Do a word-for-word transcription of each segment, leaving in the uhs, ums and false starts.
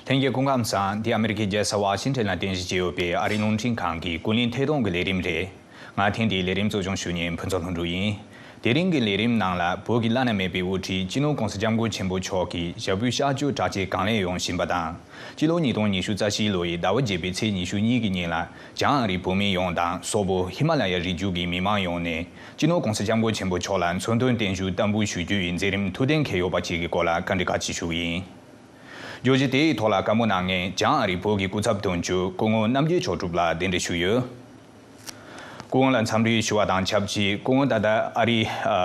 ལྷན་རྒྱས་སྐུ་ཁམས་བཟང་། འདི་ཨ་མི་རི་ཀའི་རྒྱལ་ས་ཝ་ཤིང་ཊོན་ལ་རྟེན་གཞི་བྱས་ཡོད་པའི་ཨ་རིའི་རླུང་འཕྲིན་ཁང་གི་ཀུན་གླེང་ཐད་གཏོང་གི་ལས་རིམ་རེད། ང་ཐེངས་འདིའི་ལས་རིམ་གཙོ་སྐྱོང་ཞུ་མཁན་ཕུན་ཚོགས་ལྷུན་གྲུབ་ཡིན། དེ་རིང་གི་ལས་རིམ་ནང་ལ་བོད་ཀྱི་བླ་ན་མེད་པའི་དབུ་ཁྲིད་སྤྱི་ནོར་༸གོང་ས་༸སྐྱབས་མགོན་ཆེན་པོ་མཆོག་གི་ཞབས་པུས་གཤགས་བཅོས་དྲག་ཆས་གང་ལེགས་ཡོང་བཞིན་པ་དང་། སྤྱི་ལོ་ཉིས་སྟོང་ཉི་ཤུ་རྩ་བཞིའི་ལོ་ཡི་ཟླ་བ་བརྒྱད་པའི་ཚེས་ཉི་ཤུ་གཉིས་ཀྱི་ཉིན་ལ་བྱང་ཨ་རིའི་བོད་མི་ཡོངས་དང་སོག་པོ་ཧི་མ་ལ་ཡ་རི་རྒྱུད་ཀྱི་མི་མང་ཡོངས་ནས་སྤྱི་ནོར་༸གོང་ས་༸སྐྱབས་མགོན་ཆེན་པོ་མཆོག་ལ་མཚོན་དོན་བརྟན་བཞུགས་བསྟར་འབུལ་ཞུ་རྒྱུ་ཡི་མཛད་རིམ་ཐུགས་གཏན་འཁེལ་ཡོད་པ་བཅས་ཀྱི་སྐོར་ལ་བཀའ་འདྲི་བཀའ་ཆད་ཞུ་གི་ཡིན། བརྗོད་གཞི་དེའི་ཐོག་ལ་བཀའ་མོལ་གནང་མཁན་བྱང་ཨ་རིའི་བོད་ཀྱི་སྐུ་ཚབ་དོན་གཅོད་སྐུ་ངོ་རྣམ་རྒྱལ་མཆོག་གྲུབ་ལགས་གདན་འདྲེན་ཞུས་ཡོད། སྐུ་ངོ་ལ་འཚམས་འདྲི་ཞུ་བ་དང་ཆབས་ཅིག་སྐུ་ངོ་ད་ལྟ་ཨ་རིའི་ཨ་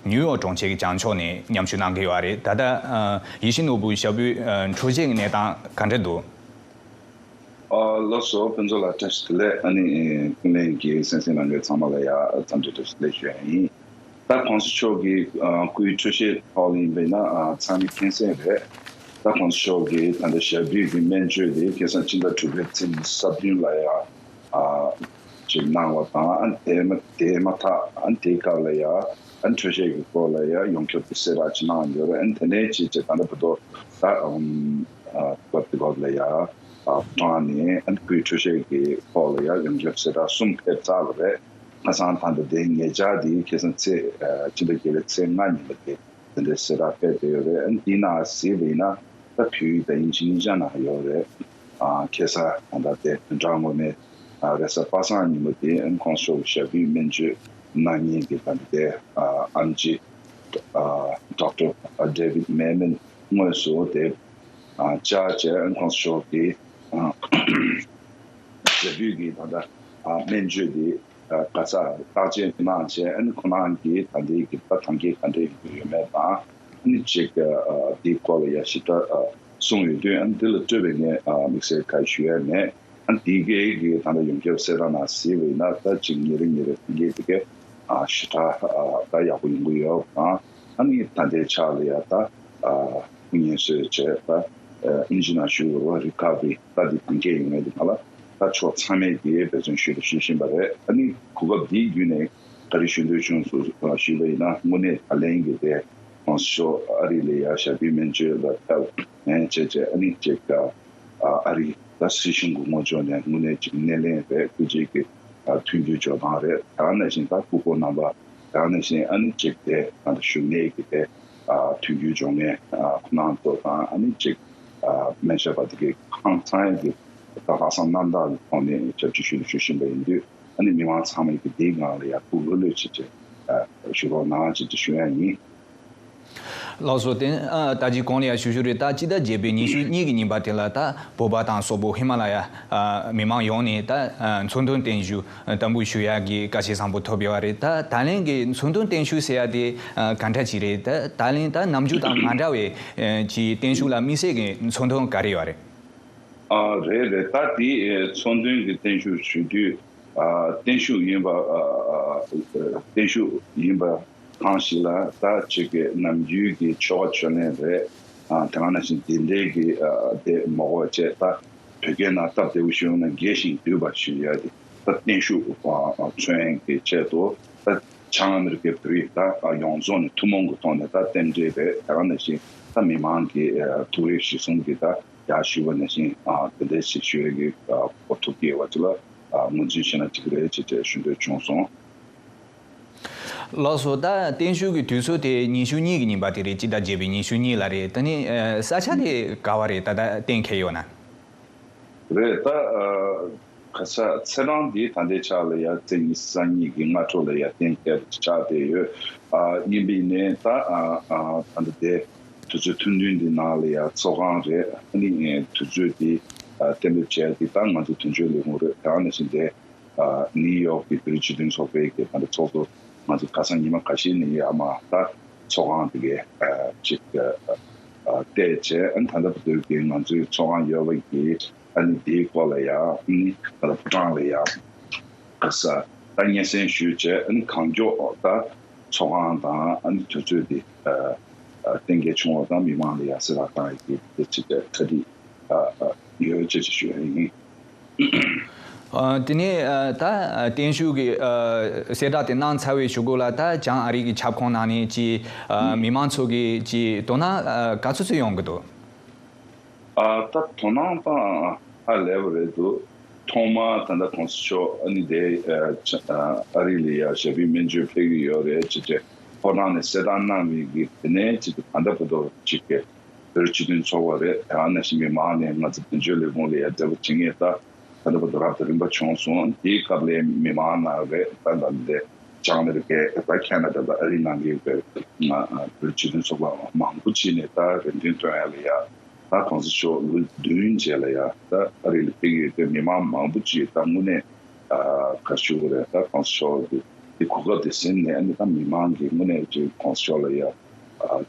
ནིའུ་ཡོག་གྲོང་ཁྱེར་གྱི་བྱང་ཕྱོགས་ནས་མཉམ་ཞུགས་གནང་གི་ཡོད་རེད། ད་ལྟ་ཨ་ཡིད་བཞིན་ནོར་བུ་ཞབས་པུའི་ཨ་འཕྲོ་བརླག་གི་གནས་སྟངས་ག་འདྲ་འདུག་ཨ་ལགས་སོ། ཕུན་ཚོགས་ལགས་བཀྲ་ཤིས་བདེ་ལེགས། ཨ་ནི་ཀུན་གླེང་གི་གསན་གཟིགས་གནང་མཁན་ཚང་མ་ལ་ཡ་འཚམས་འདྲི་བཀྲ་ཤིས་བདེ་ལེགས་ཞུ་ཡ་ཡིན། ད་༸གོང་ས་མཆོག་གི་ཨ་སྐུའི་འཕྲོ་བརླག་ཐོག་ལ་ཡིན་པས་ན་ཨ་ཚང་མས་མཁྱེན་གསལ་རེད། ད་༸གོང་ས་མཆོག་གིས་ད་ལྟ་ཞབས་པུས་ཀྱི་སྨན་བཅོས་དེ་ཁ་སང་ཕྱི་ཟླ་དྲུག་པའི་ཚེས་ཉི་ཤུ་རྩ་བདུན་ལ་ཡ་ཨ་ཅིག་གནང་བ་དང་། ཨ་དེ་མ་དེ་མ་ཐག་ཨ་དེའི་སྐབས་ལ་ ཡ་ཨ་འཕྲོ་བརླག་གི་སྐོར་ལ་ཡ་ཡོངས་ཁྱབ་ཀྱི་གསལ་བསྒྲགས་ཅིག་གནང་ཡོད་རེད། ཨ་དེ་ནས་ཅིག་ཅིག་ད་ལྟ་བར་དུ་ད་ཨམ་ཨ་སྐབས་དེ་སྐབས་ལ་ཡ་ཨ་ཕོ་བྲང་ནས་ཨ་སྐུའི་འཕྲོ་བརླག་གི་སྐོར་ལ་ཡ་ཡོངས་ཁྱབ་གསལ་བསྒྲགས་གསུམ་ཕེབས་ཚར་བ་རེད། ཁ་སང་ད་ལྟ་དེ་ཉེ་ཆར་དེ་ཁ་སང་ཚེས་ཨ་ཕྱི་ཟླ་བརྒྱད་པའི་ཚེས་ལྔ་ཉིན་ལ་དེ་དེ་འདྲའི་གསལ་བསྒྲགས་སྤེལ་བསྡད་ཡོད་རེད། ཨ་ནི་དེའི་ནང་གཟིགས་པ་ཡིན་ན་ད་བོད་ཡིག་དང་དབྱིན་ཇི་གཉིས་ཆ་ནང་ཡོད་རེད། ཨ་ཁ་སང་ད་ལྟ་དེ་བདུན་ཕྲག་སྔོན་མའི་ཨ་རེས་གཟའ་པ་སངས་ཉིན་མོ་དེ་ཨ་ནི་༸གོང་ས་མཆོག་གི་ཞབས་པུས་སྨན་བཅོས་གནང་མཁན་གྱི་ད་ལྟ་དེ་ཨ་ཨེམ་ཆི་ཨ་ཌོག་ཊར་ཌེ་བིད་མེ་མན་དངོས་སུ་དེ་ཨ་བཅར་བྱས་ཨ་ནི་༸གོང་ས་མཆོག་གི་ཨ་ཞབས་པུས་ཀྱི་ད་ལྟ་ཨ་སྨན་བཅོས་དེ་ཨ་ག་ས་བརྟག་དཔྱད་གནང་བྱས། ཨ་ནི་ཁོ་རང་གིས་ད་ལྟའི་གི་ད་ཐང་གའི་ག་འདྲ་ཡོད་མེད་དང་། ཨ་ནི་ཅིག་ཨ་འདིའི་སྐོར་ལ་ཡ་ཞིབ་ཕྲ་ཨ་གསུངས་ཡོད་དུས། ཨ་ནི་འདི་ལ་སྤྲོས་པའི་ངས་ཨ་དམིགས་བསལ་ག་ཞུ་ཡ་མེད། ཨ་ནི་འདི་གའི་གི་ད་ལྟ་ཡོངས་ཁྱབ་གསལ་བསྒྲགས་ནང་གཟིགས་པ་ཡིན་ན་ད་ཅིག་ཉིན་རེ་ཉིན་རེ་ཐང་གའི་དེ་གའི་ཨ་ཞིབ་ཕྲ་ཨ་ད་ཡག་པོ་ཡོང་གི་ཡོད་དང་། ཨ་ནི་ད་ལྟའི་ཆ་ལ་ཡ་ད་ཨ་སྐུ་ངལ་གསོ་བྱས་ད་ཨ་དབྱིན་ཇི་ནང་ཞུ་དགོས་པ་རི་ཁ་བ་རི་ད་འདི་ཐང་གའི་ཡོང་ཡ་འདི་ནང་ལ་ད་ཕྱོགས་ཚང་མས་དེ་འབད་བརྩོན་ཞུ་དང་ཞུ་བཞིན་པ་རེད། ཨ་ནི་གོ་སྐབས་འདིའི་བརྒྱུད་ནས་ག་རེ་ཞུ་འདོད་བྱུང་སོང་ཞུས་པ་ཡིན་ན། དངོས་གནས་ད་ལན་གྱི་དེ་༸གོང་ས་མཆོག་ཨ་རི་ལ་ཡ་ཞབས་པུས་སྨན་བཅོས་ལ་ཕེབས་ནས་བྱས་བྱས། ཨ་ནི་ཅིག་ཨ་ཨ་རི་ད་སྲིད་གཞུང་གི་ངོས་ཕྱོགས་ནས་དངོས་གནས་ཅིག་སྣེ་ལེན་རེད། སྐུ་མཁྱེན་གྱི་ཨ་མཐུན་འགྱུར་འཇོག་སྟངས་རེད། དེ་ནང་བཞིན་ད་སྐུ་ངོ་རྣམ་པ་དེ་ནང་བཞིན་ཨ་ནི་ཅིག་དེ་ད་ལྟ་བཞུགས་གནས་ཀྱི་དེ་ཨ་མཐུན་འགྱུར་འཇོག་མཁན་ཨ་ཁོང་རྣམ་ཚོ་དང་། ཨ་ནི་ཅིག་ཨ་སྨན་ཞབས་པ་དེ་གའི་ཁང་ཚང་གི་ད་ལྷག་བསམ་རྣམ་དག་གི་ཐོག་ནས་ཞབས་ཕྱི་ཞུ་ཞུ་བཞིན་པ་ཡིན་དུས། ཨ་ནི་མི་མང་ཚང་མ་གིས་དེའི་ངང་ལ་ཡ་ཐུགས་ལྷོད་ལྷོད་བྱེད་བྱེད་ཨ་ཞུ་རོགས་གནང་བྱེད་ཅེས་ཞུ་ཡ་ཡིན། ལགས་སོ། དེ་ཨ་ད་ཅི་གོང་ལ་ཡ་ཞུ་ཞུ་རེད། ད་སྤྱི་ཟླ་བརྒྱད་པའི་ཉི་ཤུ་གཉིས་ཀྱི་ཉིན་པ་དེ་ལ་ད་བོད་པ་དང་སོག་པོ་ཧི་མ་ལ་ཡ་ཨ་མི་མང་ཡོངས་ནས་ད་ཨ་མཚོན་དོན་བརྟན་བཞུགས་བསྟར་འབུལ་ཞུ་ཡ་གི་བཀའ་ཆད་བཟང་པོ་ཐོབ་ཡོད་རེད། ད་ད་ལན་གྱི་མཚོན་དོན་བརྟན་བཞུགས་ཟེར་ཡ་དེ་ཨ་ག་འདྲ་ཅིག་རེད། ད་ད་ལན་ད་ནམ་རྒྱུན་དང་མ་འདྲ་བའི་ཨ་ཅིག་བརྟན་བཞུགས་ལ་དམིགས་བསལ་གྱི་མཚོན་དོན་ག་རེ་ཡོད་རེད། ཨ་རེད་རེད། ད་དེ་ཨེ་མཚོན་དོན་གྱི་བརྟན་བཞུགས་ཞུ་དུས་ཨ་བརྟན་བཞུགས་ཡིན་པ་ཨ་ཨ་བརྟན་བཞུགས་ཡིན་པ་གང་ཞིག་ལ་ད་ཅིག་གི་ནམ་རྒྱུན་གྱི་ཆོ་ག་ཕྱག་ལེན་རེད། ཨ་དེ་ག་ནང་བཞིན་དེ་འདྲའི་གི་ཨ་དེ་མ་དགོས་པ་བྱས། ད་བོད་སྐད་ནང་སྟབས་བདེ་པོ་ཞུས་ན་དགེ་ཞིང་དུལ་བ་ཞུ་ཡ་དེ་ད་བརྟན་བཞུགས་ཨ་ཨ་མཚོན་གྱི་ཆེད་དུ་ད་བྱང་ཨ་མི་རི་ཀའི་བོད་རིགས་ད་ཨ་ཡོངས་རྫོགས་ནས་ཐུན་མོང་གི་ཐོག་ནས་ད་རྟེན་འབྲེལ་རེད། དེ་ག་ནང་བཞིན་ད་མི་མང་གི་ཨ་ཐུགས་རེ་གཞི་བཟུང་གི་ད་ཡར་ཞུས་པ་ནང་བཞིན་ཨ་དེ་འདྲའི་ཞིག་ཞུ་ཡས་ཀྱི་ཨ་གོ་ཐུབ་ཀྱི་ཡོད་པ་ཅིག་ལ་ཨ་ངོས་འཛིན་བྱས་ན་འགྲིག་རེད་ཅེས་ཅེས་ཞུ་འདོད་བྱུང་སོང་། ལགས་སོ། ད་བརྟན་བཞུགས་ཀྱི་དུས་ཚོད་དེ་ཉི་ཤུ་གཉིས་ཀྱི་ཉིན་པ་དེ་རེད། སྤྱི་ཟླ་བརྒྱད་པའི་ཉི་ཤུ་གཉིས་ལ་རེད། ད་ནི་ཨ་ས་ཆ་དེ་ག་བ་རེད། ད་ད་གཏན་འཁེལ་ཡོད་ན། རེད། ད་ཨ་ཁ་ས་ཚེས་གྲངས་འདི་ད་ལྟའི་ཆ་ལ་ཡ་ཚེས་ཉི་ཤུ་རྩ་གཉིས་ཀྱི་སྔ་དྲོ་ལ་ཡ་གཏན་འཁེལ་ཆགས་བསྡད་ཡོད། ཨ་ཡིན་པའི་ནས་ད་ཨ་ཨ་ད་ལྟ་དེ་དུས་ཚོད་ཐུང་ཐུང་འདི་ནང་ལ་ཡ་ཚོགས་ཁང་རེད། ཨ་ནི་དུས་ཚོད་འདི་ཨ་གཏན་འབེབས་བྱས་ཏེ་ད་ང་ཚོ་དོན་གཅོད་ལས་ཁུངས་རེད། དེ་ག་ནང་བཞིན་དེ་ཨ་ནིའུ་ཡོག་གི་བོད་རིགས་སྤྱི་མཐུན་ཚོགས་པའི་གི་ད་ལྟ་ཚོགས་གཙོ་ང་ཚོ་ཁ་སང་ཉི་མ་ཁ་ཤས་ནས་ཡར་མར་ད་ཚོགས་ཁང་དེ་གའི་ཨ་ཅིག་ཨ་ཨ་བལྟས་བྱས། ཨ་ནི་ད་ལྟ་བར་དུ་གི་ང་ཚོའི་ཚོགས་ཁང་ཡོད་པ་གི་ཨ་ནི་དེའི་སྐོར་ལ་ཡ་ཨ་ནི་ད་ལྟ་ཕོ་བྲང་ལ་ཡ་ག་ས་ད་སྙན་སེང་ཞུས་བྱས། ཨ་ནི་གང་མགྱོགས་ད་ཚོགས་ཁང་དང་ཨ་ནི་དུས་ཚོད་དེ་ཨ་ཨ་གཏན་འཁེལ་བྱུང་བ་དང་མི་མང་ལ་ཡ་གསལ་བསྒྲགས་བཏང་ཡོད་ཀྱི་དེ་ཅིག་གྲ་སྒྲིག་ཨ་ཨ་ཡོད་ཅེས་ཞུ་ཡ་ཡིན། ཨ་དེ་ནས་ཨ་ད་ཨ་བརྟན་བཞུགས་ཀྱི་ཨ་གསལ་བསྒྲགས་དེ་གནང་ཚར་བའི་གཞུག་གུ་ལ་ད་བྱང་ཨ་རི་གི་ཁྱབ་ཁོངས་ནང་ནས་ཀྱི་ཨ་མི་མང་ཚོ་གི་ཀྱི་དོ་སྣང་ཨ་ག་ཚོད་ཚོད་ཡོང་གི་འདུག་ཨ་ད་དོ་སྣང་དང་ཧ་ལས་པ་རེད་འདུག་ཐོག་མར་ད་ལྟ་གོང་ས་མཆོག་ཨ་ནི་དེ་ཨ་ཆ་ཨ་ཨ་རི་ལ་ཡ་ཞབས་པུས་སྨན་བཅོས་ཕེབས་ཀྱི་ཡོད་རེད་ཅེས་བྱས་ཕོ་བྲང་ནས་གསལ་བསྒྲགས་གནང་བའི་གི་དེ་ནས་ཅིག་ད་ལྟ་བར་དུ་ཅིག་གི་བོད་སྤྱི་མཐུན་ཚོགས་པ་རེད། ད་ནང་བཞིན་མི་མང་ནས་ང་ཚོ་དོན་གཅོད་ལས་ཁུངས་ལ་ཡ་འབྲེལ་བ་བྱེད་མཁན་ད་ད་ལྟ་བར་དུ་རབ་དང་རིམ་པ་བྱུང་སོང་། དེའི་སྐབས་ལ་མི་མང་ནང་རེད་ད་ད་ལྟ་ལྕང་ཨ་མེ་རི་ཀའི་ད་ཁེ་ན་ཌ་དང་ཨ་རི་ནང་གི་བོད་སྤྱི་མཐུན་ཚོགས་པ་མང་པོ་ཅིག་ནས་ད་རེ་འདུན་བཏོན་ཡ་ལ་ཡ། ད་གོང་ས་མཆོག་ལོ་བདུན་རྗེས་ལ་ཡ་ད་ཨ་རི་ལ་ཕེབས་ཀྱི་ཡོད་དུས་མི་མང་མང་པོ་ཅིག་ད་དངོས་གནས་ག་ཞུ་དགོས་རེད། ད་གོང་ས་མཆོག་གི་དེ་གོ་སྐབས་དེ་ཟིན་ནས་ཨ་ནི་ད་མི་མང་གི་དངོས་གནས་ཅིག་གོང་ས་མཆོག་ལ་ཡ་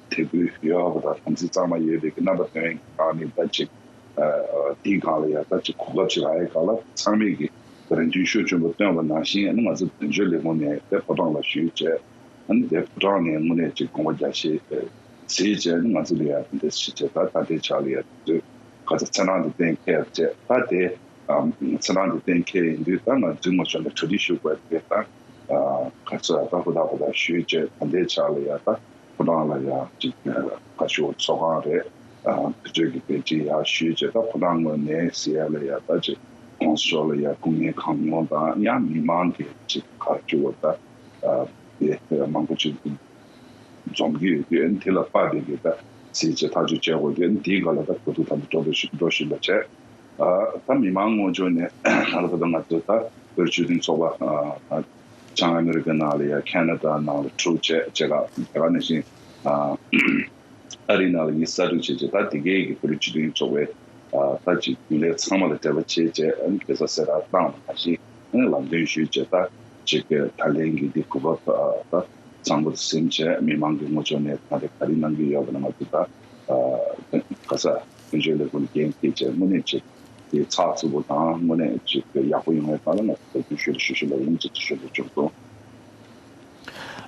དད་གུས་ཡོད་པ་དང་དམ་ཚིག་གཙང་མ་ཡོད་པའི་གི་རྣམ་པ་སྟོན་གང་ནི་ད་ཅིག་དེའི་སྒང་ལ་ཡ་ད་ཅིག་གོ་སྐབས་ཅིག་རག་ཡའི་སྒང་ལ་ཚང་མས་གི་རེ་འདུན་ཤུགས་ཆེན་པོ་བཏོན་པ་ནང་བཞིན་ཨ་ནི་ང་ཚོ་དོན་གཅོད་ལས་ཁུངས་ནས་དེ་ཕོ་བྲང་ལ་ཞུས་བྱས། ཨ་ནི་དེ་ཕོ་བྲང་ནས་དངོས་གནས་ཅིག་དགོངས་པ་རྒྱ་ཆེ་གཟིགས་བྱས་ནི་ང་ཚོ་ལ་ཡ་དེ་འདྲ་ཞིག་བྱས། ད་ད་ལྟའི་ཆ་ལ་ཡ་དུས་ག་ཚོད་ཚེ་རང་དུ་གཏན་འཁེལ་བྱས། ད་དེ་ཚེ་རང་དུ་གཏན་འཁེལ་ཡིན་དུས་ད་ང་ཚོའི་ངོ་ཕྱོགས་ནས་གྲ་སྒྲིག་ཞུ་དགོས་དེ་ད་ག་ཚོད་ད་ཧུར་ཐག་ཧུར་ཐག་ཞུས་བྱས། ད་ལྟའི་ཆ་ལ་ཡ་ད་ཕོ་བྲང་ལ་ཡ་ཅིག་ག་ཞུ་ཚོགས་ཁང་རེད། དུས་ཚོད་ཀྱི་དེ་ཅིག་ཡ་ཞུས་བྱས། ད་ཕོ་བྲང་ངོས་ནས་ཟེར་ཡ་ལ་ཡ་ད་ཅིག་གོང་ས་མཆོག་ལ་ཡ་སྐུ་ངལ་གང་མྱོང་དང་ཡང་མི་མང་གི་ཅིག་ག་ཞུ་བ་ད་དེ་མང་པོ་ཅིག་འཛོམས་ཀྱི་ཡོད་དུས་དེ་ལ་དཔག་པའི་གི་ད་ཟིན་བྱས་ཐག་གཅོད་བྱེད་དགོས་དུས་དེའི་སྒང་ལ་ད་གོ་བསྡུར་དང་འགྲོ་འགྲོ་བཞིན་པ་བྱས། ད་མི་མང་ངོས་ཕྱོགས་ནས་ད་ལྟ་བར་དུ་ང་ཚོ་ད་བོད་སྤྱི་མཐུན་ཚོགས་པ་བྱང་ཨ་མི་རི་ཀའི་ནང་ལ་ཡ་ཁེ་ན་ཌ་ནང་ལ་དྲུག་བྱས་བྱས་ལ་དེ་ག་ནང་བཞིན་ཨ་རི་ནང་ལ་ཉི་ཤུ་རྩ་དྲུག་བྱས་བྱས། ད་དེ་གའི་གི་བོད་སྤྱི་མཐུན་ཚོགས་པའི་ད་ཅིག་རྒྱུན་ལས་ཚང་མ་ལ་འབྲེལ་བ་བྱས་བྱས་ཨ་ནི་གེ་སར་གསལ་བསྒྲགས་བཏང་བ་ནང་བཞིན། ཨ་ནི་ལམ་སྟོན་ཞུས་བྱས་ད་ཅིག་གི་ད་ལན་གྱི་འདི་གོ་སྐབས་ད་གཙང་པོ་ཟིན་བྱས་མི་མང་གི་ངོ་ཕྱོགས་ནས་ད་རེས་ག་རེ་གནང་གི་ཡོད་པ་ན་ང་ཚོ་ད་ག་ས་དོན་གཅོད་ལས་ཁུངས་འགན་འཁྱེར་བྱས་དངོས་གནས་ཅིག་དེ་ཚགས་ཚུད་པོ་དང་དངོས་གནས་ཅིག་ཡག་པོ་ཡོང་བའི་ཐོག་ལ་ང་ཚོ་ད་དུང་ཞུ་ཞུ་ཞུ་ལ་ཡིན་ཅིག་ཞུ་ཞུ་ཞུ་སོང་།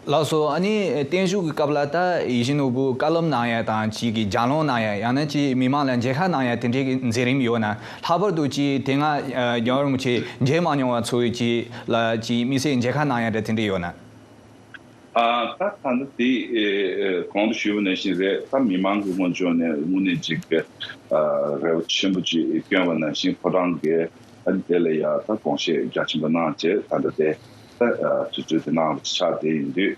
ལགས་སོ། ཨ་ནི་བརྟན་བཞུགས་ཀྱི་སྐབས་ལ་ད་ཡིད་བཞིན་ནོར་བུ་བཀའ་སློབ་གནང་ཡ་དང་ཅིག་གི་ལྗགས་ལུང་གནང་ཡ་ཡང་ན་ཅིག་མི་མང་ལ་མཇལ་ཁ་གནང་ཡ་དེ་འདྲའི་གི་མཛད་རིམ་ཡོད་ན། ལྷག་པར་དུ་ཅིག་དེ་སྔ་རྒྱལ་བ་རིན་པོ་ཆེ་མཇལ་མ་མྱོང་བ་ཚོ་ཡི་ཅིག་ལ་ཅིག་དམིགས་བསལ་མཇལ་ཁ་གནང་ཡ་འདྲ་དེ་འདྲ་ཡོད་ན། ཨ་ད་ད་ནི་དེ་ཨེ་ཨེ་གོང་དུ་ཞུས་པ་ནང་བཞིན་རེད། ད་མི་མང་གི་ངོས་ཕྱོགས་ནས་དངོས་གནས་ཅིག་གི་ཨ་རེ་བ་ཆེན་པོ་ཅིག་བསྐྱོན་པ་ནང་བཞིན་ཕོ་བྲང་གི་ཨ་ནི་དེ་ལ་ཡ་ད་དགོངས་བཞེས་རྒྱ་ཆེན་པོ་གནང་བྱས་ད་ལྟ་དེ་ད་ཨ་དུས་ཚོད་དེ་གནང་བ་ཆགས་བསྡད་ཡིན་དུས་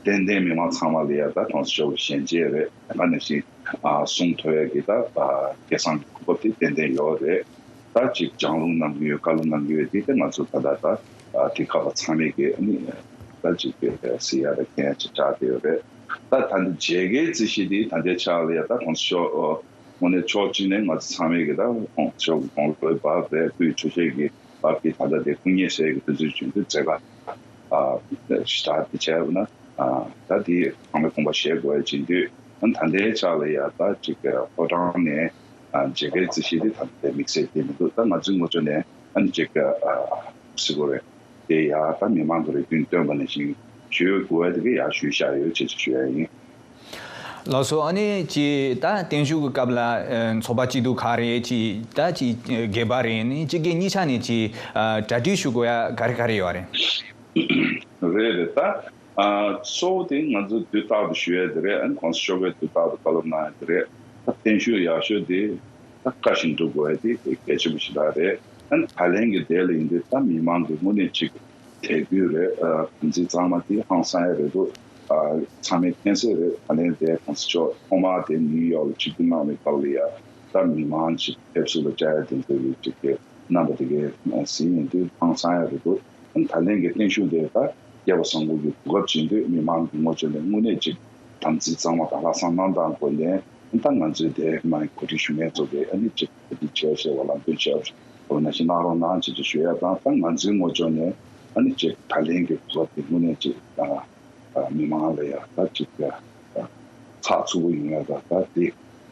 ཏན་ཏན་མི་མང་ཚང་མ་ལ་ཡ་ད་གོང་ས་མཆོག་གི་ཞལ་མཇལ་རེད། ད་ག་ནང་བཞིན་ཨ་གསུང་ཐོས་ཡ་གི་ད་ཨ་སྐལ་བཟང་གི་གོ་སྐབས་དེ་ཏན་ཏན་ཡོད་རེད། ད་ཅིག་ལྗགས་ལུང་གནང་གི་ཡོད་བཀའ་སློབ་གནང་གི་ཡོད་དེ་ད་ང་ཚོ་ད་ལྟ་ད་ཨ་དེ་ཁ་པ་ཚང་མས་ཀྱི་ཨ་ནི་ད་ཅིག་གི་ཟེར་ཡ་ད་མཁྱེན་ཡ་ཅིག་ཆགས་བསྡད་ཡོད་རེད། ད་ད་འདི་མཇལ་ཁའི་རྩིས་གཞི་དེ་ད་ལྟའི་ཆ་ལ་ཡ་ད་གོང་ས་མཆོག་དངོས་གནས་ཕྱོགས་གཅིག་ནས་ང་ཚོ་ཚང་མས་ཀྱི་ད་གོང་ས་མཆོག་གི་དགུང་ལོའི་བབ་རེད། སྐུའི་ཆོས་བཤད་ཀྱི་བབ་ཀྱི་ད་ལྟ་དེ་སྐུ་ངལ་སེལ་གྱི་དུས་ཚོད་བྱུང་དུས་མཛད་ཁ་ཨ་ཞེ་དྲག་དེ་བྱས་པ་ན་ཨ་ད་དེ་ཚང་མས་དགོངས་པ་བཞེས་དགོས་ཡ་ཅིག་འདུག་ཨ་ད་ལྟའི་ཆ་ལ་ཡ་ད་ཅིག་གི་ཕོ་བྲང་ནས་ཨ་མཇལ་ཁའི་རྩིས་གཞི་དེ་ད་ལྟ་དམིགས་བསལ་དེ་མི་འདུག་ད་ང་ཚོའི་ངོས་ཕྱོགས་ནས་ཨ་ནི་ཅིག་གི་ཨ་སི་གོ་རེད། དེ་ཡ་ད་མི་མང་གི་རེ་འདུན་བཏོན་པ་ནང་བཞིན་ཞུ་དགོས་ཡ་དེ་གི་ཡ་ཞུས་བཞག་ཡོད་ཅེས་ཅིག་ཞུ་ཡ་ཡིན། ལགས་སོ། ཨ་ནི་ཅིག་ད་བརྟན་བཞུགས་ཀྱི་སྐབས་ལ་ཨ་ཚོགས་པ་སྐྱིད་སྡུག་ག་རེ་ཅིག་ད་ཅིག་སྒེར་པ་རེད། ཨ་ནི་སྤྱི་སྒེར་གཉིས་ཆ་ནས་ཅིག་ཨ་གྲ་སྒྲིག་ཞུ་དགོས་ཡ་ག་རེ་ག་རེ་ཡོད་རེད། རེད་རེད། ད་ཨ་གཙོ་བོ་དེ་ང་ཚོ་དུས་རྟག་ཏུ་ཞུ་ཡ་དེ་རེད། ཨ་ནི་གོང་ས་མཆོག་གིས་དུས་རྟག་ཏུ་བཀའ་སློབ་གནང་ཡ་དེ་རེད། ད་བརྟན་བཞུགས་ཡག་ཤོས་དེ་ད་བཀའ་བཞིན་སྒྲུབ་དགོས་ཡ་དེ་གལ་ཆེན་པོ་ཞིག་རང་རེད། ཨ་ནི་ད་ལན་གྱི་དེ་ལ་ཡིན་དུས་ད་མི་མང་གི་དངོས་གནས་ཅིག་དད་གུས་རེད། ཨ་དམ་ཚིག་གཙང་མ་དེ་ཧང་སང་ཡ་རེད་འདུག་ཨ་ཚང་མས་མཁྱེན་གསལ་རེད། ད་ལན་དེ་གོང་ས་མཆོག་ཐོག་མར་དེ་ནིའུ་ཡོག་ལ་ཆིབས་བསྒྱུར་གནང་བའི་སྐབས་ལ་ཡ་ད་མི་མང་ཅིག་ཕེབས་བསུ་ལ་བཅར་ཡ་དེ་འདྲ་ཡོད་ཅིག་གི་རྣམ་པ་དེ་གའི་གཟིགས་ཡིན་དུས་ཧང་སང་ཡ་རེད་འདུག་ཨ་ནི་ད་ལན་གྱི་བརྟན་བཞུགས་དེ་ད་རྒྱལ་བ་བཟང་པོ་གི་གོ་སྐབས་བྱིན་དུས་མི་མང་གི་ངོ་ཕྱོགས་ནས་དངོས་གནས་ཅིག་དམ་ཚིག་གཙང་མ་དང་ལྷག་བསམ་རྣམ་དག་སྒོ་ནས་ད་ང་ཚོའི་དེ་མ་གོ་སྒྲིག་ཞུ་མཁན་ཚོ་གིས་ཨ་ནི་ཅིག་གོ་སྒྲིག་བྱས་ཞེས་པ་ལམ་སྟོན་བྱས་པ་ཞིག་འོ་ན་ཞིག་གནང་རོགས་གནང་ཅེས་ཅིག་ཞུ་ཡ་དང་། ད་ང་ཚོའི་ངོ་ཕྱོགས་ནས་ཨ་ནི་ཅིག་ད་ལན་གྱི་གོ་སྐབས་དེ་དངོས་གནས་ཅིག་ཨ་ཨ་མི་མང་ལ་ཡ་ད་ཅིག་ཨ་ཚགས་ཚུད་པོ་ཡོང་ཡ་དང་ད་དེ་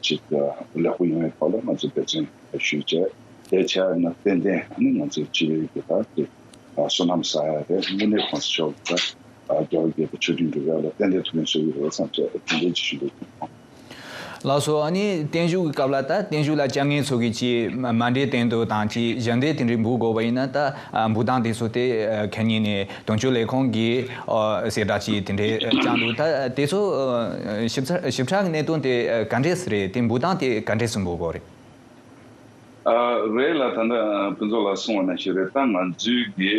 ཅིག་ཨ་ལེགས་པོ་ཡོང་ཡའི་ཐོག་ལ་ང་ཚོས་འབད་བརྩོན་ཞུས་བྱས། དེ་བྱས་ན་ཏན་ཏན་ཨ་ནི་ང་ཚོའི་སྤྱི་པའི་གི་ད་ཅིག་ཨ་བསོད་ནམས་བསགས་ཡ་རེད། དངོས་གནས་གོང་ས་མཆོག་གི་ད་ཨ་རྒྱལ་བ་རྒྱལ་པོ་ཆོས་སྒྲོན་འབྲུག་རྒྱལ་ལ་ཏན་ཏན་ཐུགས་ཕན་གསོས་ཀྱི་རེད་བསམ་བྱས་དེ་འདྲའི་ཅིག་ཞུ་འདོད་བྱུང་། ལགས་སོ། ཨ་ནི་བརྟན་བཞུགས་ཀྱི་སྐབས་ལ་ད་བརྟན་བཞུགས་ལ་བཅར་མཁན་ཚོ་གིས་ཅིག་མ་མ་འདྲེས་སྟེང་དུ་དང་ཅིག་ཞལ་འདེབས་དེ་འདྲའི་འབུལ་དགོས་པ་ཡིན་ན་ད་ཨ་འབུལ་སྟངས་དེ་ཚོ་དེ་ཨ་ཁ་ཉིན་ནས་དོན་གཅོད་ལས་ཁུངས་ཀྱིས་ཨ་གསལ་བསྒྲགས་ཅིག་དེ་འདྲའི་ཨ་བསྐྱངས་འདུག་ད་དེ་ཚོ་ཨ་ཞིབ་ཚགས་ཞིབ་ཕྲ་གི་གནད་དོན་དེ་ཨ་ག་འདྲས་རེད། དེ་འབུལ་སྟངས་དེ་ག་འདྲས་སུ་འབུལ་དགོས་རེད། ཨ་རེད་ལ། ད་ལྟ་ཕུན་ཚོགས་ལགས་གསུངས་པ་ནང་བཞིན་རེད། ད་ང་ཚོའི་གི་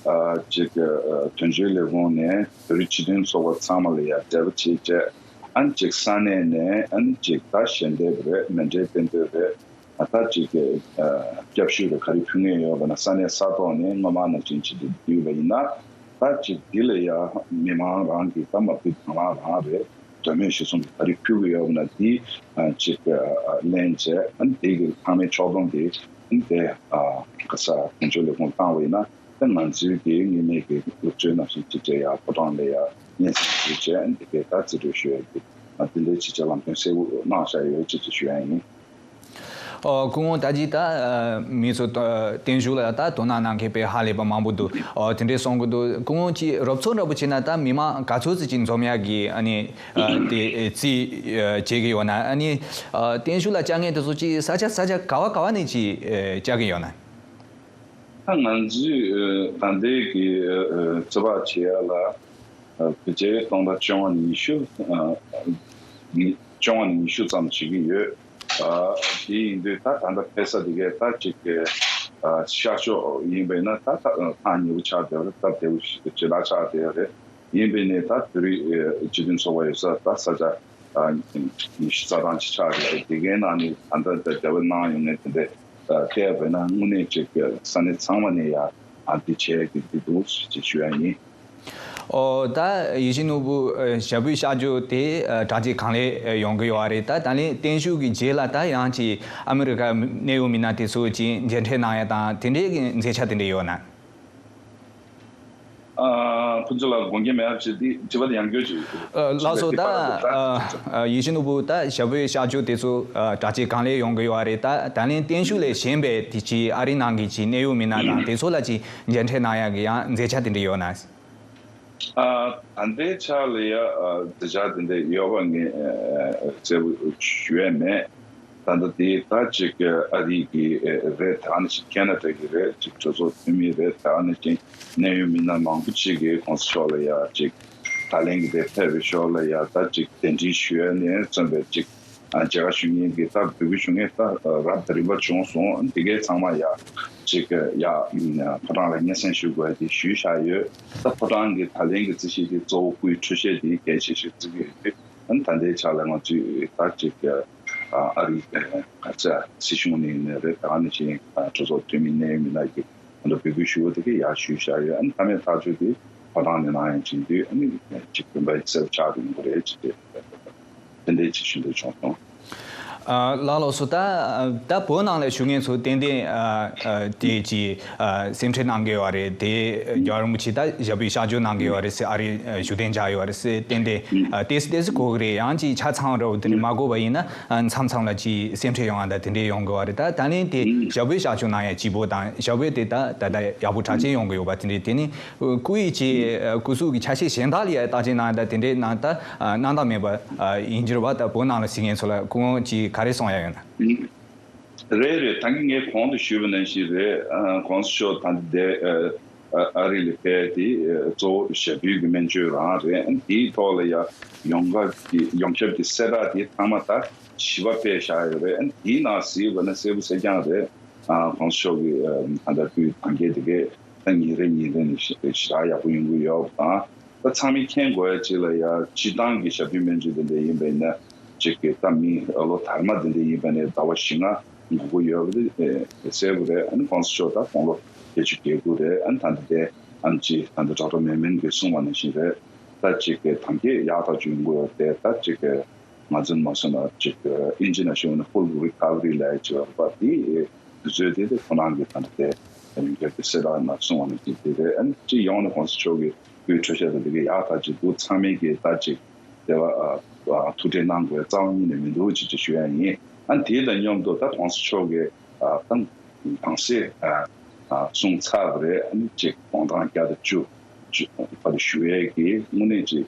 ཨ་ཅིག་ཨ་དོན་གཅོད་ལས་ཁུངས་ནས་བོད་རིགས་སྤྱི་མཐུན་ཚོགས་པ་ཚང་མ་ལ་ཡ་འབྲེལ་བ་བྱེད་བྱས། ཨ་ནི་ཅིག་ས་གནས་ནས་ཨ་ནི་ཅིག་ད་ཞལ་འདེབས་རེད། མཎྜལ་སྟོན་འདོད་རེད། ཨ་ད་ཅིག་གི་ཨ་སྐྱབས་ཞུ་རེད། ག་རེ་ཕུལ་མཁན་ཡོད་པ་ན་ས་གནས་ས་ཐོག་ནས་སྔོན་མ་ནང་བཞིན་བྱེད་དུ་བསྡུས་པ་ཡིན་ན། ད་ཅིག་འདི་ལ་ཡ་མི་མང་རང་གི་ད་མ་ཕུལ་དང་བླངས་རང་རེད། དོན་མེད་གཞི་བཟུང་གི་ག་རེ་ཕུལ་གི་ཡོད་པ་ན་འདི་ཨ་ཅིག་ཨ་ལེན་བྱས། ཨ་ནི་དེ་གི་ཚང་མའི་ཕྱོགས་སྡོམ་དེ་ཨ་ནི་དེ་ཨ་ག་ས་དོན་གཅོད་ལས་ཁུངས་བཏང་བ་ཡིན་ན། ད་ང་ཚོའི་གི་ངེས་མེད་ཀྱི་སློབ་གཙོའི་ནང་བཞིན་ཅིག་བྱས་ཡ་ཕོ་བྲང་ལ་ཡ་སྙན་སེང་ཞུས་བྱས། ཨ་ནི་དེ་གའི་ད་རྩིས་སྤྲོད་ཞུ་ཡ་གི་ཨ་དེ་འདྲའི་ཅིག་བྱས་ལམ་སྟོན་གསལ་པོ་གནང་བཞག་ཡོད་ཅེས་ཅིག་ཞུ་ཡ་ཡིན། ཨོ། སྐུ་ངོ་ད་ཅི་ད་ཨ་མི་ཚོ་ད་བརྟན་བཞུགས་ལ་ད་དོ་སྣང་གནང་མཁན་དཔེ་ཧ་ལས་པ་མང་པོ་འདུག་ཨོ། དེ་འདྲས་གསུང་གི་འདུག་སྐུ་ངོ་ཅི་རོབ་ཚོགས་འདྲ་པོ་བྱས་ན་ད་མི་མང་ག་ཚོད་ཙམ་ཅིག་འཛོམས་ཡག་གི་ཨ་ནི་ཨ་དེ་ཨེ་རྩིས་ཨ་བྱེད་ཀྱི་ཡོད་ན། ཨ་ནི་ཨ་བརྟན་བཞུགས་ལ་བཅར་མཁན་དེ་ཚོ་ཅི་ས་ཆ་ས་ཆ་ག་བ་ག་བ་ནས་ཅི་ཨེ་བཅར་གྱི་ཡོད་ན། ད་ང་ཚོས་ཨ་ད་ལྟའི་གི་ཨ་ཨ་རྩིས་པ་བྱེད་ཡ་ལ་ཨ་བོད་ཆས་སྟོང་ཕྲག་བཅོ་ལྔ་ཉི་ཤུ་ཨ་ཨ་བཅོ་ལྔ་ཉི་ཤུ་ཙམ་བྱེད་ཀྱི་ཡོད། ཨ་དེ་ཡིན་དུས་ད་ད་ལྟ་ཕེབས་ས་དེ་གའི་ད་ཅིག་གི་ཨ་ཤར་ཕྱོགས་ཡིན་པས་ན་ད་ད་ཐག་ཉེ་པོ་ཆགས་བསྡད་རེད། སྟབས་བདེ་པོ་ཞེ་དྲག་ཆགས་བསྡད་རེད། ཡིན་པས་ནས་ད་བོད་རིགས་ཨ་སྤྱི་མཐུན་ཚོགས་པ་ཡོད་ས་ད་ས་ཆ་ཨ་ཉི་ཤུ་རྩ་གྲངས་ཅིག་ཆགས་ཀྱི་རེད། དེ་གའི་ནང་ནས་ད་ལྟ་འབྲེལ་བ་གནང་ཡོང་མཁན་དེ་འདྲས་ཨ་ཐེ་བས་ན་དངོས་གནས་ཅིག་ས་གནས་ཚང་མ་ནས་ཡ་ཨ་འདི་བྱས་ཀྱི་འདི་འདུག་ཅེས་ཞུ་ཡ་ཡིན། ཨོ། ད་ཡིད་བཞིན་ནོར་བུ་ཨ་ཞབས་པུས་གཤགས་རྒྱུ་དེ་ཨ་དྲག་ཆས་གང་ལེགས་ཨ་ཡོང་གི་ཡོད་རེད། ད་ད་ལན་བརྟན་བཞུགས་ཀྱི་རྗེས་ལ་ད་ཡང་ཅིག་ཨ་མི་རི་ཀ་གནད་ཡོད་མི་སྣ་དེ་ཚོ་ཅིག་མཇལ་འཕྲད་གནང་ཡ་དང་དེ་འདྲའི་གི་མཛད་འཆར་དེ་འདྲ་ཡོད་ན། ཨ་ཕུན་ཚོགས་ལགས་དགོངས་འགལ་མེད་པ་བྱས་ཏེ་དྲི་བ་དེ་ཡང་བསྐྱར་ཅིག་ཨ་ལགས་སོ། ད་ཨ་ཨ་ཡིད་བཞིན་ནོར་བུ་ད་ཞབས་པུས་གཤགས་རྒྱུ་དེ་ཚོ་ཨ་དྲག་ཆས་གང་ལེགས་ཡོང་གི་ཡོད་རེད། ད་ད་ལན་བརྟན་བཞུགས་ལས་གཞན་པའི་དེ་ཅིག་ཨ་རིའི་ནང་གི་ཅིག་གནད་ཡོད་མི་སྣ་དང་དེ་ཚོ་ལ་ཅིག་མཇལ་འཕྲད་གནང་ཡག་གི་ཡང་མཛད་འཆར་དེ་འདྲ་ཡོད་ན། ཨ་ད་ལྟའི་ཆ་ལ་ཡ་ཨ་མཛད་འཆར་དེ་འདྲ་ཡོད་པ་ངས་ཨ་གསལ་པོ་ཞུ་ཡ་མེད། ད་ལྟ་དེ་ད་ཅིག་ཨ་རི་གི་ཨ་རེད། ད་ནི་ཅིག་ཁེ་ན་ཌ་གི་རེད། ཅིག་གྲོས་ཚོགས་འཐུས་མི་རེད། ད་ནི་ཅིག་གནད་ཡོད་མི་སྣ་མང་པོ་ཅིག་གིས་༸གོང་ས་མཆོག་ལ་ཡ་ཅིག་ད་ལན་གྱི་དེ་ཕེབས་པའི་ཞོར་ལ་ཡ་ད་ཅིག་གདན་འདྲེན་ཞུ་ཡ་ནས་བརྩམས་པའི་ཅིག་ཨ་མཇལ་ཁ་ཞུ་མཁན་གྱི་ད་འབོད་སྐུལ་ཞུ་མཁན་ད་རབ་དང་རིམ་པ་བྱུང་སོང་། དེ་གའི་ཚང་མ་ཡ་ཅིག་ཡ་ཕོ་བྲང་ལ་སྙན་སེང་ཞུ་དགོས་དེ་ཞུས་བཞག་ཡོད། ད་ཕོ་བྲང་གི་ད་ལན་གྱི་རྩིས་གཞི་དེ་གཙོ་བོ་སྐུའི་འཕྲོ་བཤད་དེ་གལ་ཆེ་ཤོས་བརྩི་གི་ཡོད་དུས། ཨ་ནི་ད་ལྟའི་ཆ་ལ་ང་ཚོས་ད་ཅིག་ཨ་རི་ག་ཚ་སྲིད་གཞུང་ནས་ནས་རེད། ད་ནི་ཅིག་གྲོས་ཚོགས་འཐུས་མི་གནད་ཡོད་མི་སྣ་གི་ད་ལྟ་འབོད་སྐུལ་ཞུ་བ་དེ་ག་ཡར་ཞུས་བཞག་ཡོད། ཨ་ནི་མཐའ་མའི་ཐག་གཅོད་དེ་ཕོ་བྲང་ནས་གནང་ཡ་ཅིག་དུས། ཨ་ནི་ཅིག་བདེན་པ་གསལ་པོ་ཆགས་ཀྱི་ཡོང་གི་རེད་ཅེས་དེ་དེ་འདྲའི་ཅིག་ཞུ་འདོད་བྱུང་སོང་། ཨ་ལགས་ལགས་སོ། ད་ད་བོད་ནང་ལ་བཞུགས་མཁན་ཚོ་ཏན་ཏན་ཨ་ཨ་དེ་ཅིག་ཨ་སེམས་ཁྲལ་གནང་གི་ཡོད་རེད། དེ་རྒྱལ་བ་རིན་པོ་ཆེ་ད་ཞབས་པུས་གཤགས་བཅོས་གནང་གི་ཡོད་རེད་ཟེར། ཨ་རི་ཨ་བཞུགས་གདན་འཇགས་ཡོད་རེད་ཟེར། ཏན་ཏན་ཨ་ཏོག་ཙམ་ཏོག་ཙམ་གོ་གི་རེད། ཡང་ཅིག་ཆ་ཚང་རོ་དེ་འདྲ་མ་གོ་བ་ཡིན་ན། ཨ་མཚམས་མཚམས་ལ་ཅིག་སེམས་ཁྲལ་ཡོང་ཡ་ད་དེ་འདྲས་ཡོང་གི་བ་རེད། ད་ད་ལན་དེ་ཞབས་པུས་གཤགས་བཅོས་གནང་ཡ་གཅིག་པོ་དང་ཞབས་པུས་དེ་ད་ད་ད་ཡག་པོ་གྲ་ཆས་ཡོང་གི་ཡོད་པ་དེ་འདྲས། དེ་ནི་སྐུ་ཡི་ཅིག་སྐུ་གཟུགས་ཀྱི་ཆ་ཤས་གཞན་དག་ལ་ཡ་བརྟག་དཔྱད་གནང་ཡ་ད་དེ་འདྲས་གནང་ད་གནང་སྟངས་མེད་པ་ཡིན་གྱི་རེད་བ། ད་བོད་ནང་ལ་གཟིགས་མཁན་ཚོ་ལ་སྐུ་ངོ་ཅིག་ག་རེ་གསུང་ཡ་ཡོད་ན། རེད་རེད། ད་གིན་ངས་གོང་དུ་ཞུས་པ་ནང་བཞིན་རེད། ཨ་༸གོང་ས་མཆོག་ད་ལྟ་དེ་ཨ་ཨ་རི་ལ་ཕེབས་དེ་ཨ་གཙོ་བོ་ཞབས་པུས་ཀྱི་སྨན་བཅོས་རང་རེད། ཨ་དེའི་ཐོག་ལ་ཡ་ཡོངས་ཁྱབ་ཀྱི་ཡོངས་ཁྱབ་ཀྱི་གསལ་བསྒྲགས་དེ་ཚང་མ་ད་བྱིས་པ་ཕེབས་བཞག་ཡོད་རེད། ཨ་དེའི་ནང་གཟིགས་པ་ན་གསལ་པོ་གསལ་རྐྱང་རེད། ཨ་༸གོང་ས་མཆོག་གི་ཨ་ད་ལྟ་སྐུའི་དམ་བཅའ་དེ་གས་ད་ཉིན་རེ་ཉིན་རེ་ནས་ཞེ་དྲག་ཡག་པོ་ཡོང་གི་ཡོད་པ་དང་། ད་ཚང་མས་མཁྱེན་དགོས་ཡ་ཅིག་ལ་ཡ་སྤྱིར་བཏང་གི་ཞབས་བརྟན་སྨན་བཅོས་དེ་འདྲ་ཡིན་པ་ཡིན་ན་ཅིག་གི་ད་མི་ལོ་དར་མ་དེ་འདྲ་ཡིན་པ་ནས་ཟླ་བ་བཞི་ལྔ་འགོར་གྱི་ཡོད་པ་དེ་གསལ་པོ་རེད། ཨ་ནི་༸གོང་ས་མཆོག་ད་དགུང་ལོ་བརྒྱད་ཅུ་གྱ་དགུ་རེད། ཨ་ནི་ད་འདི་དེ་ཨ་ནི་ཅིག་ད་འདི་ཌོག་ཊར་མེ་མེན་གྱིས་གསུངས་པ་ནང་བཞིན་རེད། ད་ཅིག་གི་དམ་བཅའ་ཡག་ཐག་ཆོད་ཡོང་གི་ཡོད་དེ། ད་ཅིག་གི་ང་ཚོས་མ་སོང་ན་ཅིག་ཨིན་ཇི་ནང་བཤད་ན་ཧྥུལ་རི་ཁ་བ་རི་ལབ་ཡ་ཅིག་ཡོད་རེད་པ། དེ་དུས་ཚོད་དེ་དེ་ཁོ་རང་གི་ད་ལྟ་དེ་ཡོངས་ཁྱབ་ཀྱི་གསལ་བསྒྲགས་ནང་གསུངས་པ་ནང་བཞིན་དེ་རེད། ཨ་ནི་སྤྱི་ཡོངས་ནས་༸གོང་ས་མཆོག་གི་སྐུའི་འཕྲོད་བཞེས་དང་དེ་གའི་ཡག་ཐག་ཆོད་འདུག་ཚང་མས་ཀྱི་ད་ཅིག་དེ་བ་ཨ་ཨ་ཐུགས་ཁྲལ་གནང་དགོས་རྩ་བ་ཉིད་ནས་མི་འདུག་ཅེས་ཅིག་ཞུ་ཡ་ཡིན། ཨ་ནི་དེ་དང་མཉམ་དུ་ད་༸གོང་ས་མཆོག་གི་ཨ་ད་དྭངས་གསལ་ཨ་ཨ་གསུངས་ཚར་བ་རེད། ཨ་ནི་ཅིག་དགུང་གྲངས་བརྒྱ་དང་བཅུ་བཅུ་བར་དུ་བཞུགས་ཡས་ཀྱི་དངོས་གནས་ཅིག་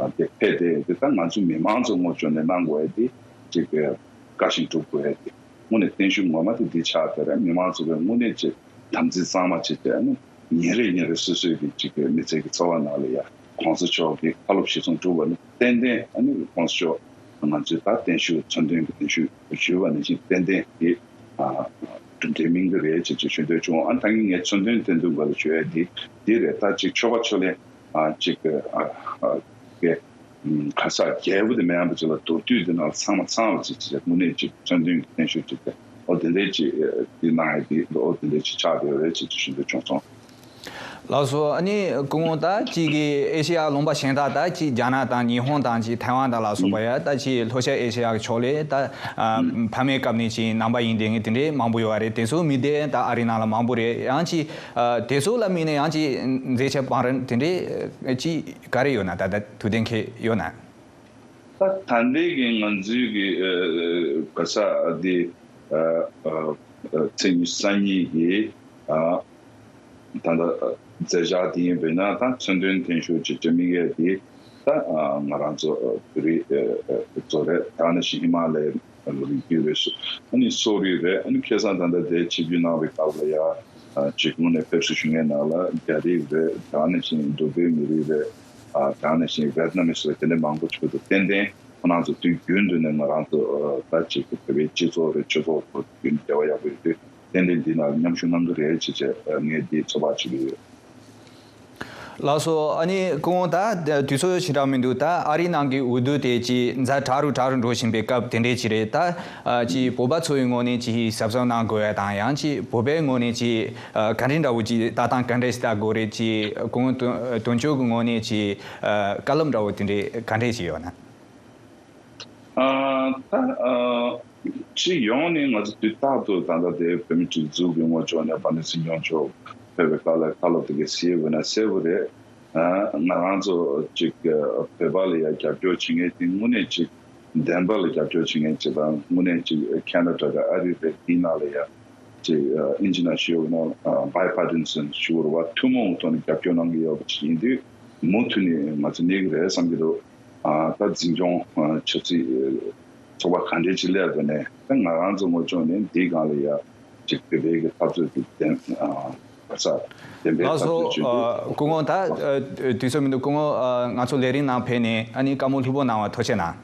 ཨ་དེ་ཕེབས་ཏེ་དེ་ལྟར་ང་ཚོ་མི་མང་ཚོ་ངོ་སྤྲོད་ནས་གནང་དགོས་ཡ་དེ་ཅིག་བཀའ་བཞིན་སྒྲུབ་དགོས་ཡ་དེ་དངོས་གནས་བརྟན་བཞུགས་ངོ་མ་དེ་འདི་ཆགས་དེ་རེད། མི་མང་ཚོ་གི་དངོས་གནས་ཅིག་དམ་ཚིག་གཙང་མ་བྱེད་དེ་ཨ་ནི་ཉིན་རེ་ཉིན་རེ་སོ་སོའི་གི་ཅིག་གི་མི་ཚེ་གི་འཚོ་བ་ནང་ལ་ཡ་༸གོང་ས་མཆོག་གི་བཀའ་སློབ་གཞིར་བཟུང་སྒྲུབ་པ་ནི་ཏན་ཏན་ཨ་ནི་༸གོང་ས་མཆོག་ང་ཚོའི་ད་བརྟན་བཞུགས་མཚོན་དོན་གི་བརྟན་བཞུགས་ཞུས་པ་ནང་བཞིན་ཏན་ཏན་དེ་ ཨ་འབྲེལ་མིང་གི་རེད་ཅེས་ཅིག་ཞུ་འདོད་བྱུང་། ཨ་ད་ངས་མཚོན་དོན་བསྟན་དོན་ག་ལ་ཞུ་ཡ་དེ་འདི་རེད། ད་ཅིག་ཆོལ་ཁ་ཕྱོགས་ལས་ཨ་ཅིག་ཨ་ཨ་གི་ཨམ་ག་ས་རྒྱལ་པོ་དེ་མེད་པ་ཅིག་ལ་མདོར་བསྡུས་དེ་ནང་ཚང་མ་ཚང་བ་ཅིག་ཅིག་དངོས་གནས་ཅིག་མཚོན་དོན་གྱི་བསྟན་བཤུས་ཅིག་དེ་ཨོ་དེ་འདྲའི་ཅིག་དེ་གནང་ཡ་དེ་ཨོ་དེ་འདྲའི་ཅིག་ཆགས་བསྡད་ཡོད་རེད་ཅེས་ཅིག་ཞུ་འདོད་བྱུང་སོང་། ལགས་སོ། ཨ་ནི་སྐུ་ངོ་ད་ཅིག་གི་ཨེ་ཤེ་ཡ་ལུང་པ་གཞན་དག་ད་ཅིག་རྒྱ་ནག་དང་ཉི་ཧོང་དང་ཅིག་ཐའེ་ཝན་དང་ལ་སོགས་པ་ཡ་ད་ཅིག་ལྷོ་ཤར་ཨེ་ཤེ་ཡ་གི་ཕྱོགས་ལས་ད་ཨ་ཕ་མའི་སྐབས་ནས་ཅིག་ནང་པ་ཡིན་བསྡད་མཁན་དེ་འདྲའི་མང་པོ་ཡོད་རེད། དེ་ཚོ་མི་སྡེ་ད་ཨ་རིའི་ནང་ལ་མང་པོ་རེད། ཡང་ཅིག་ཨ་དེ་ཚོ་ལ་དམིགས་ནས་ཡང་ཅིག་མཛད་འཆར་བང་རིམ་དེ་འདྲའི་ཅིག་ག་རེ་ཡོད་ན་ད་ད་ཐུགས་གཏན་འཁེལ་ཡོད་ན། ད་ད་ལྟའི་གི་ང་ཚོའི་གི་ཨ་ག་ས་དེ་ཨ་ཨ་ཨ་ཚེས་ཉི་ཤུ་རྩ་གཉིས་ཀྱི་ཨ་ད་ལྟ་མཛད་འཆར་དེ་ཡིན་པས་ན་ད་མཚོན་དོན་བརྟན་བཞུགས་ཅིག་དེ་དམིགས་ཡས་དེ་ད་ཨ་ང་རང་ཚོ་བོད་རིགས་ཨ་ཨ་ཚོ་རེད། ད་ནང་བཞིན་ཧི་མ་ལ་ཡའི་རི་རྒྱུད་རེད། ཨ་ནི་སོག་རིགས་རེད། ཨ་ནི་ཁ་སང་ད་ལྟ་དེ་ཆིབས་བསྒྱུར་གནང་བའི་སྐབས་ལ་ཡ་ཨ་ཅིག་དངོས་གནས་ཕེབས་བསུ་ཞུ་མཁན་ནང་ལ་རྒྱ་རིགས་རེད། ད་ནང་བཞིན་ཌུ་བྷེ་མི་རིགས་རེད། ཨ་ད་ནང་བཞིན་ཝེད་ནམ་མི་སོགས་དེ་འདྲ་མང་པོ་ཅིག་ཏུ་ཏན་ཏན་ཁོ་རང་ཚོ་དུས་རྒྱུན་དུ་ནས་ང་རང་ཚོ་ཨ་ད་ཅིག་བོད་པའི་སྤྱི་ཚོགས་རེད། སྤྱི་ཚོགས་ཁོ་རྒྱུན་འབྲེལ་བ་ཡག་པོ་ཡོད་དུས་ཏན་ཏན་འདི་ནང་མཉམ་ཞུགས་གནང་གི་རེད་ཅེས་བྱས་ངས་འདི་ཚོད་དཔག་བྱེད་ཀྱི་ཡོད། ལགས་སོ། ཨ་ནི་སྐུ་ངོ་ད་དུས་ཚོད་ཞེ་དྲག་མི་འདུག་ད་ཨ་རིའི་ནང་གི་འོས་བསྡུ་དེ་ཅིག་ཛ་དྲག་རུ་དྲག་རུ་འགྲོ་བཞིན་པའི་སྐབས་དེ་འདྲས་ཅིག་རེད། ད་ཨ་ཅིག་བོད་པ་ཚོ་ཡི་ངོས་ནས་ཅིག་གཟབ་གཟབ་གནང་དགོས་ཡ་དང་ཡང་ཅིག་བོད་པའི་ངོས་ནས་ཅིག་ཨ་ག་འདྲས་འདྲ་བོ་ཅིག་ལྟ་སྟངས་ག་འདྲས་ཤིག་ལྟ་དགོས་རེད། ཅིག་སྐུ་ངོ་དོན་དོན་གཅོད་ཀྱི་ངོས་ནས་ཅིག་ཨ་བཀའ་སློབ་འདྲ་བོ་དེ་འདྲས་ག་འདྲས་ཅིག་ཡོད་ན། ཨ་ད་ཨ་སྤྱི་ཡོངས་ནས་ང་ཚོ་དུས་རྟག་ཏུ་ད་ལྟ་དེ་བོད་མི་སྒྲིག་འཛུགས་ཀྱི་ངོས་ཕྱོགས་ནས་དཔལ་ལྡན་སྲིད་སྐྱོང་མཆོག་ཕེབས་པའི་སྐབས་ལ་བཀའ་སློབ་དེ་གའི་གསལ་པོ་ན་གསལ་པོ་རེད། ཨ་ང་རང་ཚོ་ཅིག་བོད་པ་ལ་ཡ་རྒྱབ་སྐྱོར་བྱེད་མཁན་དེ་དངོས་གནས་ཅིག་བདེན་པ་ལ་རྒྱབ་སྐྱོར་བྱེད་མཁན་ཅིག་དང་དངོས་གནས་ཅིག་ཁེ་ན་ཌ་དང་ཨ་རི་རེད། དེའི་ནང་ལ་ཡ་ཅིག་ཨ་ཨིན་ཇི་ནང་ཞུ་བ་ན་ཨ་བྷའི་པར་ཊི་སན་ཞུ་བ་རེད་བ། ཐུན་མོང་ཐོག་ནས་རྒྱབ་སྐྱོར་གནང་གི་ཡོད་པ་ཅིག་ཡིན་དུས་མུ་མཐུད་ནས་ང་ཚོ་གནས་ཀྱི་རེད་བསམ་གྱི་འདུག་ཨ་ད་འཛིན་སྐྱོང་ཨ་ཆབ་སྲིད་ཚོགས་པ་ག་འདྲས་ཅིག་སླེབས་པ་ནས་ད་ང་རང་ཚོ་ངོས་ཕྱོགས་ནས་འདིའི་སྒང་ལ་ཡ་ཅིག་བོད་པའི་གི་འཐབ་རྩོད་ཀྱི་བདེན་ཨ་ག་ས་བདེན་པའི་ལགས་འཐབ་སོ། འཛིན་བྱེད་རྒྱུ། ཨ་སྐུ་ངོ་ད་ཨ་དུས་ཚོད་མི་འདུག་སྐུ་ངོ་ཨ་ང་ཚོ་ལས་རིམ་ནང་ཕེབས་ནས་ཨ་ནི་བཀའ་མོལ་ལྷུག་པོ་གནང་བར་ཐུགས་རྗེ་གནང་།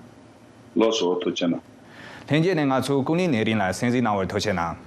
ལགས་སོ། ཐུགས་རྗེ་གནང་། ལྷན་རྒྱས་ནས་ང་ཚོ་སྐུ་ངོ་ལས་རིམ་ལ་གསན་གཟིགས་གནང་བར་ཐུགས་རྗེ་གནང་།